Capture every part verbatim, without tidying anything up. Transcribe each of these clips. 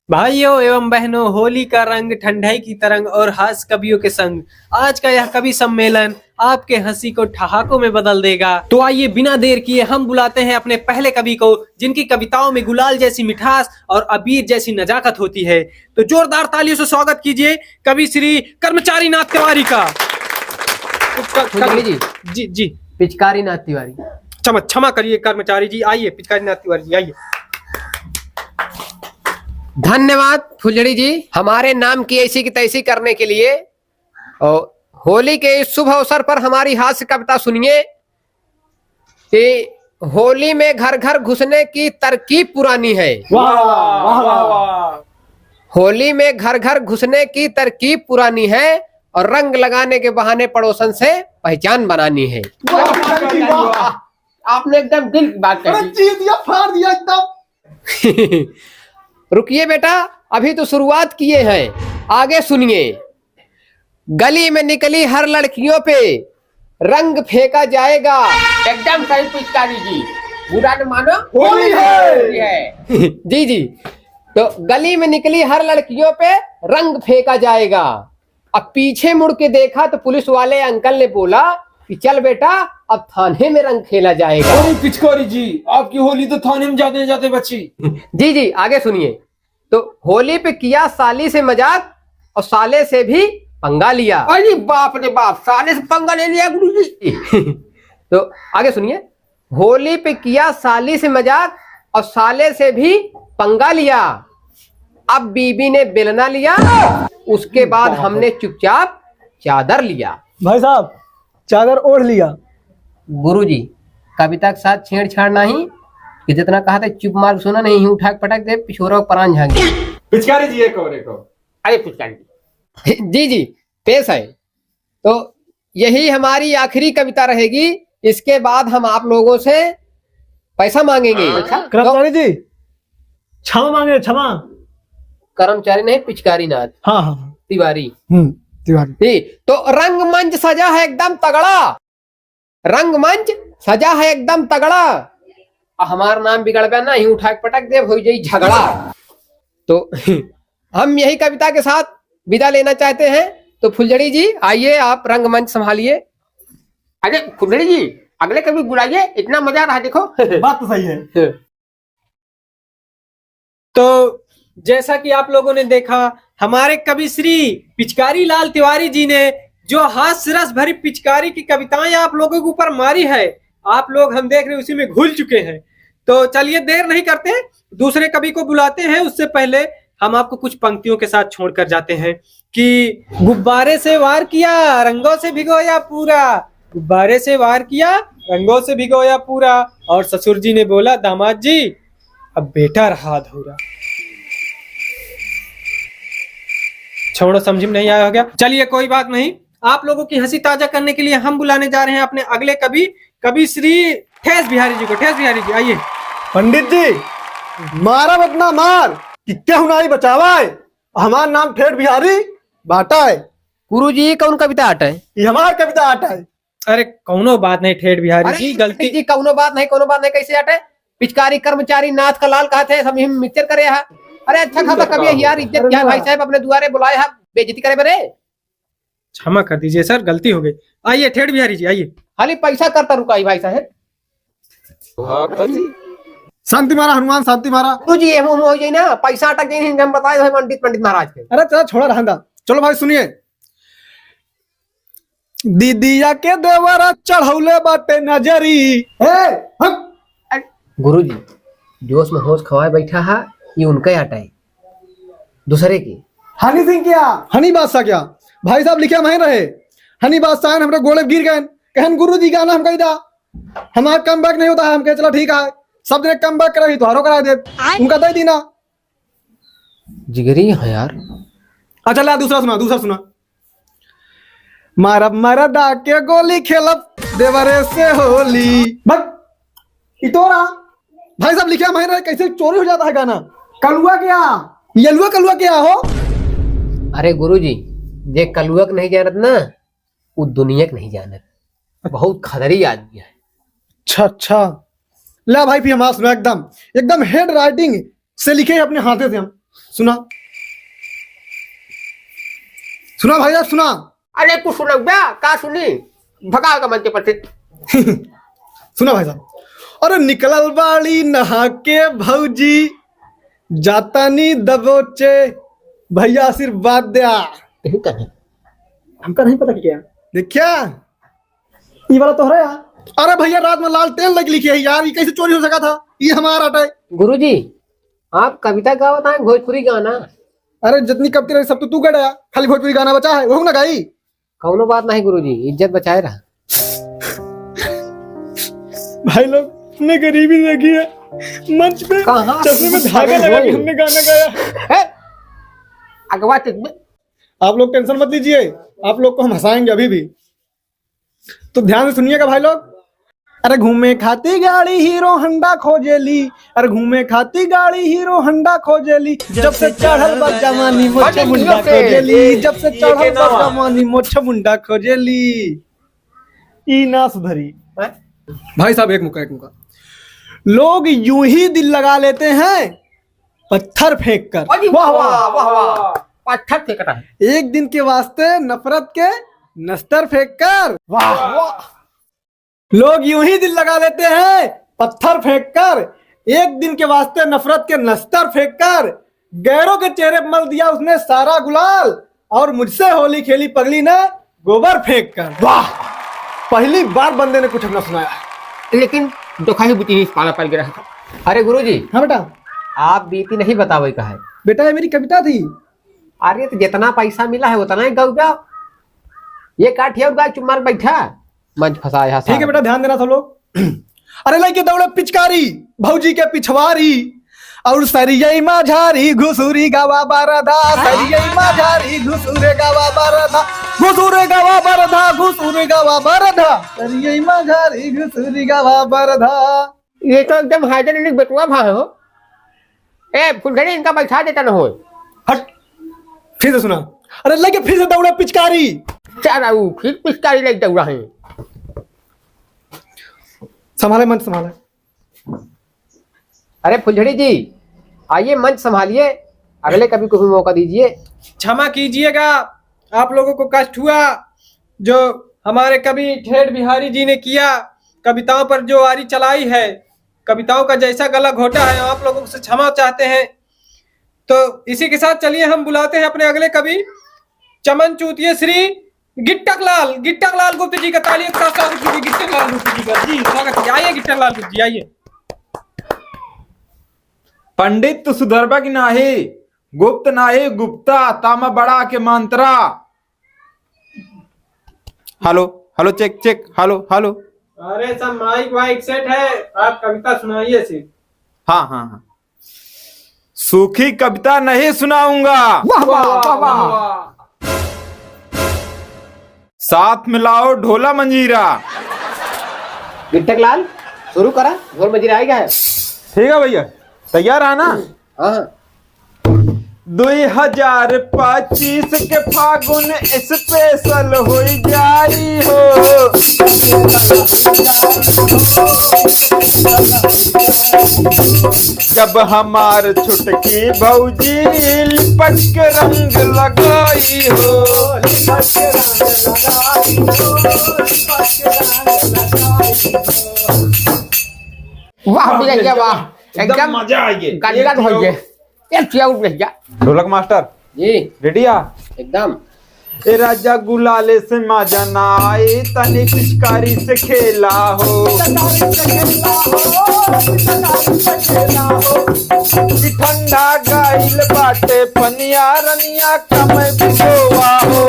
भाइयों एवं बहनों, होली का रंग, ठंडाई की तरंग और हास्य कवियों के संग आज का यह कवि सम्मेलन आपके हंसी को ठहाकों में बदल देगा। तो आइए, बिना देर किए हम बुलाते हैं अपने पहले कवि को, जिनकी कविताओं में गुलाल जैसी मिठास और अबीर जैसी नजाकत होती है। तो जोरदार तालियों से स्वागत कीजिए कवि श्री कर्मचारी नाथ तिवारी का। क-, फुलझड़ी जी। जी, जी। पिचकारी नाथ तिवारी। क्षमा, क्षमा करिए कर्मचारी जी, आइए पिचकारी नाथ तिवारी जी, आइए। धन्यवाद फुलझड़ी जी, हमारे नाम की ऐसी की तैसी करने के लिए। और होली के इस शुभ अवसर पर हमारी हास्य कविता सुनिए कि होली में घर घर घुसने की तरकीब पुरानी है। वाह, वाह, वाह, वाह। होली में घर घर घुसने की तरकीब पुरानी है और रंग लगाने के बहाने पड़ोसन से पहचान बनानी है। वाह, वाह, वाह, वाह। आपने एकदम दिल की बात कह अरे दी। चीर दिया, फाड़ दिया एकदम। रुकिए बेटा, अभी तो शुरुआत किए हैं, आगे सुनिए। गली में निकली हर लड़कियों पे रंग फेंका जाएगा। एकदम सही पिचकारी जी, बुरा न मानो, होली है। होली है। जी, जी। तो गली में निकली हर लड़कियों पे रंग फेंका जाएगा। अब पीछे मुड़ के देखा तो पुलिस वाले अंकल ने बोला कि चल बेटा, अब थाने में रंग खेला जाएगा। अरे पिचकारी जी, आपकी होली तो थाने में जाते जाते बची। जी, जी, आगे सुनिए। तो होली पे किया साली से मजाक और साले से भी पंगा लिया। अरे बाप रे बाप, साले से पंगा ले लिया गुरुजी। तो आगे सुनिए, होली पे किया साली से मजाक और साले से भी पंगा लिया। अब बीबी ने बेलना लिया, उसके बाद हमने चुपचाप चादर लिया। भाई साहब, चादर ओढ़ लिया। गुरुजी, कविता के साथ छेड़छाड़ नहीं, कि जितना कहा था चुप मार सुना नहीं, उठा के पटक दे, पिछोरा परान झांक दे। पिचकारी जी, एक और, एक और। अरे पिचकारी जी। जी, जी, पेश है। तो यही हमारी आखिरी कविता रहेगी, इसके बाद हम आप लोगों से पैसा मांगेंगे। अच्छा। कर्मचारी जी, क्षमा मांगे, क्षमा। कर्मचारी नहीं, पिचकारी नाथ। हाँ, हाँ, हाँ। तिवारी। हम्म, तिवारी। जी, तो रंगमंच सजा है एकदम तगड़ा, रंगमंच सजा है एकदम तगड़ा। आ हमार नाम बिगड़बे ना, ही उठा के पटक देब, हो जाई झगड़ा। तो हम यही कविता के साथ विदा लेना चाहते हैं। तो फुलझड़ी जी, आइए, आप रंगमंच संभालिए। अरे फुलझड़ी जी, अगले कभी बुलाइए, इतना मजा आ रहा है, देखो। बात तो सही है। तो जैसा कि आप लोगों ने देखा, हमारे कवि श्री पिचकारी लाल तिवारी जी ने जो हास्य रस भरी पिचकारी की कविताएं आप लोगों के ऊपर मारी है, आप लोग, हम देख रहे हैं, उसी में घुल चुके हैं। तो चलिए, देर नहीं करते, दूसरे कवि को बुलाते हैं। उससे पहले हम आपको कुछ पंक्तियों के साथ छोड़कर जाते हैं कि गुब्बारे से वार किया, रंगों से भिगोया पूरा, गुब्बारे से वार किया, रंगों से भिगोया पूरा, और ससुर जी ने बोला, दामाद जी, अब बेटा रहा अधूरा। छोड़ो, समझ में नहीं आया हो क्या? चलिए, कोई बात नहीं। आप लोगों की हंसी ताजा करने के लिए हम बुलाने जा रहे हैं अपने अगले कवि, कवि श्री ठेस बिहारी जी को। ठेस बिहारी जी, आइए। पंडित जी, मारा इतना मार कि केहू नाई बचावा है। हमार नाम ठेठ बिहारी बाटा है। गुरु जी, कौन कविता आटा है? ये हमार कविता आटा है। अरे, कौनो बात नहीं ठेठ बिहारी अरे, जी, गलती जी, कौनो बात नहीं, कौनो बात नहीं, कैसे आटे? पिचकारी कर्मचारी नाथ का लाल कहते हैं, सब हम मिक्सचर करे हैं। अरे, अच्छा खासा कवि है यार, इज्जत क्या है भाई साहब, अपने दुआरे बुलाए हैं, बेइज्जती करे बरे। क्षमा कर दीजिए सर, गलती हो गई। आइए ठेठ बिहारी जी, आइए। खाली पैसा करता रुका ही भाई साहब। शांति मारा हनुमान, शांति मारा। तू जी, हम, हम हो जाई ना, पैसा अटक जाई, हम बताए रहे पंडित, पंडित महाराज के। अरे चलो, छोड़ा रहन दा। चलो भाई, सुनिए। दीदिया के देवरा चढ़ौले बाटे नजरी। ए, हट। गुरुजी, जोश में होश खवाए बैठा है, ये उनका आटा है, दूसरे की। हनी सिंह क्या? हनी बादशाह क्या? भाई साहब लिखे वहीं रहे, हनी बादशाह हमरे गोड़े गिर गए, कहन गुरुजी गाना हम कही दा, हमारा कम बैक नहीं होता है, हम कहे चला ठीक है, सब जने कम बैक कराई, तोहरो करा दे, उनका दे दी ना। जिगरी है यार। अच्छा ला दूसरा सुना, दूसरा सुना। मारब मरदा के गोली, खेलब देवरे से होली। बक, ई तोरा भाई साहब लिखे महीना कैसे चोरी हो जाता है गाना। कलुआ क्या? यलुआ कलुआ क्या हो? अरे गुरुजी, जे कलुआ के नहीं जानत ना, वो दुनिया के नहीं जानत। बहुत खदरी आदमी है। अच्छा, अच्छा। ला भाई, फिर हमारा सुना, एकदम, एकदम हेड राइटिंग से लिखे हैं अपने हाथे से हम। सुना, सुना भाई साहब, सुना। अरे कुछ सुनउबा, का सुनी? भगा का मंच पर से। सुना भाई साहब, अरे निकलल बाड़ी नहा के भौजी, जातानी दबोचे, भैया आशीर्वाद द्या। यही कहे। हमका नहीं पता कि क्या। देखिया? ई वाला तोहरा है? अरे भैया, रात में लालटेन लग लिखे है यार, ये कैसे चोरी हो सका था? ये हमारा आटा है। गुरुजी, आप कविता गावत हैं, भोजपुरी गाना? अरे जितनी कविता रही सब तो तू गढ़ आया, खाली भोजपुरी गाना बचा है, वो ना गाई। कौनो बात नहीं गुरुजी, इज्जत बचाए रहा। भाई लोग, हमने गरीबी देखी है, मंच पे कहाँ चश्मे में धागा लगा के हमने गाना गाया। ए, अगवा चश्मे। आप लोग टेंशन मत लीजिए, आप लोग को हम हंसाएंगे अभी भी। तो ध्यान से सुनिएगा भाई लोग। अरे घूमे खाती गाड़ी हीरो होंडा खोजेली, अरे घूमे खाती गाड़ी हीरो होंडा खोजेली, जब से चढ़ल बा जवानी मोछ मुंडा खोजेली, जब से चढ़ल बा जवानी मोछ मुंडा खोजेली। ई ना सुधरी। भाई साहब, एक मौका, एक मौका। लोग यूं ही दिल लगा लेते हैं पत्थर फेंक कर। अरे वाह, वाह, वाह, वाह। पत्थर फेंक रहा है। एक दिन के वास्ते नफरत के नस्तर फेंक कर। वाह, वाह। लोग यूं ही दिल लगा लेते हैं पत्थर फेंक कर, एक दिन के वास्ते नफरत के नस्तर फेंक कर। गैरों के चेहरे पर मल दिया उसने सारा गुलाल, और मुझसे होली खेली पगली ने गोबर फेंक कर। वाह, पहली बार बंदे ने कुछ अपना सुनाया। लेकिन दोखा ही बुद्धि नहीं पाला पड़ गया। अरे गुरुजी। हाँ बेटा। आप बीती नहीं बतावे का है। बेटा, ये मेरी कविता थी। अरे तो जितना पैसा मिला है उतना ही गाओ, गाओ। ये काट, ये गाओ, चुप मार बैठा। मंच फंसाया है ठीक है सारा। बेटा, ध्यान देना सब लोग। अरे लइके दौड़े पिचकारी, भौजी के पिछवारी, और सरियई माझारी घुसुरी गवा बरधा, सरियई माझारी घुसुरे गवा बरधा, घुसुरे गवा बरधा, घुसुरे गवा बरधा, सरियई माझारी घुसुरी गवा बरधा। ये तो एकदम हाइड्रोलिक बेटुआ भा हो। ए, फुलझड़ी इनका बैठा देता न होए। हट, फिर से सुना। अरे लइके फिर से दौड़े पिचकारी। सारा ऊ फिर पिचकारी लइके दौड़ा है। संभाले मंच, संभाले। अरे फुलझड़ी जी, आइए, मंच संभालिए, अगले कवि को भी मौका दीजिए। क्षमा कीजिएगा, आप लोगों को कष्ट हुआ, जो हमारे कवि ठेठ बिहारी जी ने किया, कविताओं पर जो आरी चलाई है, कविताओं का जैसा गला घोटा है, आप लोगों से क्षमा चाहते हैं। तो इसी के साथ चलिए, हम बुलाते हैं अपने अगले कवि, चमन चूतिया श्री गिट्टक लाल, गिट्टक लाल गुप्त जी का तालियों के साथ स्वागत कीजिए, गिट्टक लाल गुप्त जी का। जी, स्वागत कीजिए, आइए गिट्टक लाल गुप्त जी, आइए। पंडित तू सुधरबा कि नाही, गुप्त नाही गुप्ता, तामा बड़ा के मंत्रा। Hello, hello, check, check, hello, hello. अरे सब माइक वाइक सेट है, आप कविता सुनाइए सिर्फ। हाँ, हाँ, हाँ। सूखी कविता नहीं सुनाऊंगा। वाह, वाह, वाह, वाह। साथ में लाओ ढोला मंजीरा। गिट्टक लाल, शुरू करा, ढोल मंजीरा आएगा है। ठीक है भैया, तैयार है ना? हाँ, हाँ। दुई हजार पच्चीस के फागुन स्पेशल होई जाई हो। जब हमार छोटकी भौजी लिपट के रंग लगाई हो। वाह भैया, वाह, एकदम एकदम मजा आ गया। गदगद हो गया। एक ठे और रह गया। ढोलक मास्टर। जी। रेडी आ? एकदम। ए राजा गुलाले से मजा ना आई, तनी पिचकारी से खेला हो। कि ठंडा गइल बाटे पनिया, रनिया कमई भिगोवा हो।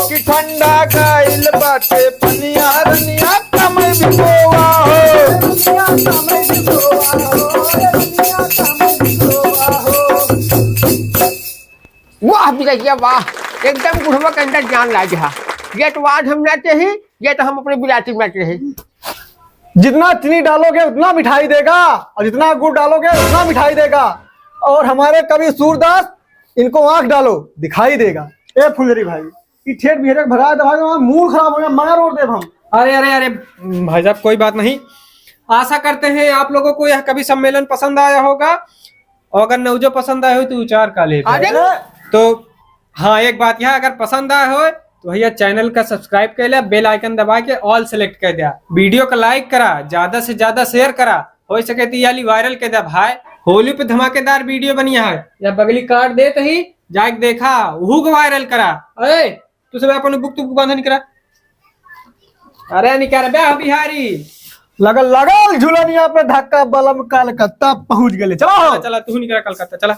कि ठंडा गइल बाटे पनिया, रनिया कमई भिगोवा हो। वाह बिगैया वाह, एकदम बुढ़वा के अंदर जान लाग गया। ये तो आज हम नाचे ही, ये तो हम अपने बिराती में नाचे ही। जितना चीनी डालोगे उतना मिठाई देगा, और जितना गुड़ डालोगे उतना मिठाई देगा। और हमारे कवि सूरदास इनको आंख डालो, दिखाई देगा। ए फुलझड़ी भाई, ई ठेठ बिहरे के भगा दे भाई, हमारा मूड खराब हो गया, मार और देब हम। अरे, अरे, अरे, भाई साहब, कोई बात नहीं, आशा करते हैं आप लोगों को यह कवि सम्मेलन पसंद आया होगा, और अगर नौजो पसंद आया हो तो विचार का लेकर। अरे! तो हाँ, एक बात यह, अगर पसंद आया हो तो भैया, चैनल का सब्सक्राइब कर लिया, बेल आइकन दबा के ऑल सेलेक्ट कर दिया, वीडियो का लाइक करा, ज्यादा से ज्यादा शेयर करा, हो सके तो याली वायरल कर दिया भाई। होली पे धमाकेदार वीडियो बनी है, या बगली कार्ड देत ही जाके देखा, वहू को वायरल करा। ए, तू सब अपन बुक तुक बांधा निकरा। अरे निकरा बे बिहारी। लगल लगल झुलनिया पे धक्का, बलम कलकत्ता पहुंच गले। चला हो। चला, चला, तू निकरा कलकत्ता, चला।